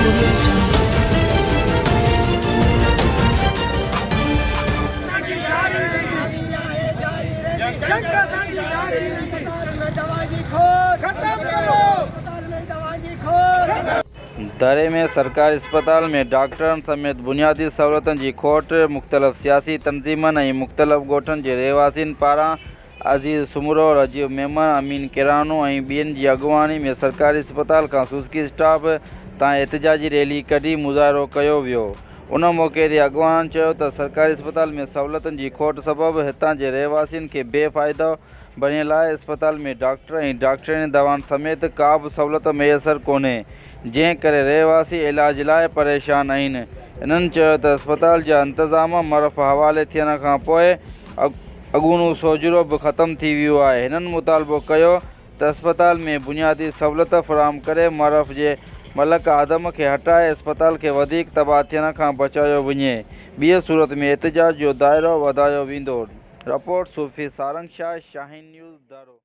Audio Jungle. دري ۾ سرڪاري اسپتال ۾ ڊاڪٽرن سميت بنيادي سهولتن جي کوٽ، مختلف سياسي تنظيمن ۽ مختلف ڳوٺن جي رهواسين پاران عزيز سومرو، رجيب ميمڻ، امين ڪيرانو ۽ ٻين جي اڳواڻي ۾ سرڪاري اسپتال کان سوزڪي اسٽاپ تائين احتجاجي ريلي ڪڍي مظاهرو ڪيو ويو. ان موقعي تي اڳواڻن چيو ته سرڪاري اسپتال ۾ سهولتن جي کوٽ سبب هتان جي رهواسين کي بي فائدو بڻيل آهي، اسپتال ۾ ڊاڪٽر ۽ ڊاڪٽرياڻي دوائن سميت ڪا به سهولت ميسر ڪونهي، جنهن ڪري رهواسي علاج لاء پريشان آهن. هنن چيو ته اسپتال جا انتظام مرف حوالي ٿيڻ کانپوء اڳوڻو سوجهرو به ختم ٿي ويو آهي. هنن مطالبو ڪيو ته اسپتال ۾ بنيادي سهولت فراهم ڪري معرف جي ملڪ آدم کي هٽائي اسپتال کي وڌيڪ تباهه ٿيڻ کان بچايو وڃي ٻيء صورت ۾ احتجاج جو دائرو وڌايو ويندو. رپورٽ، صوفي سارنگ شاهه، شاهين نيوز، درو.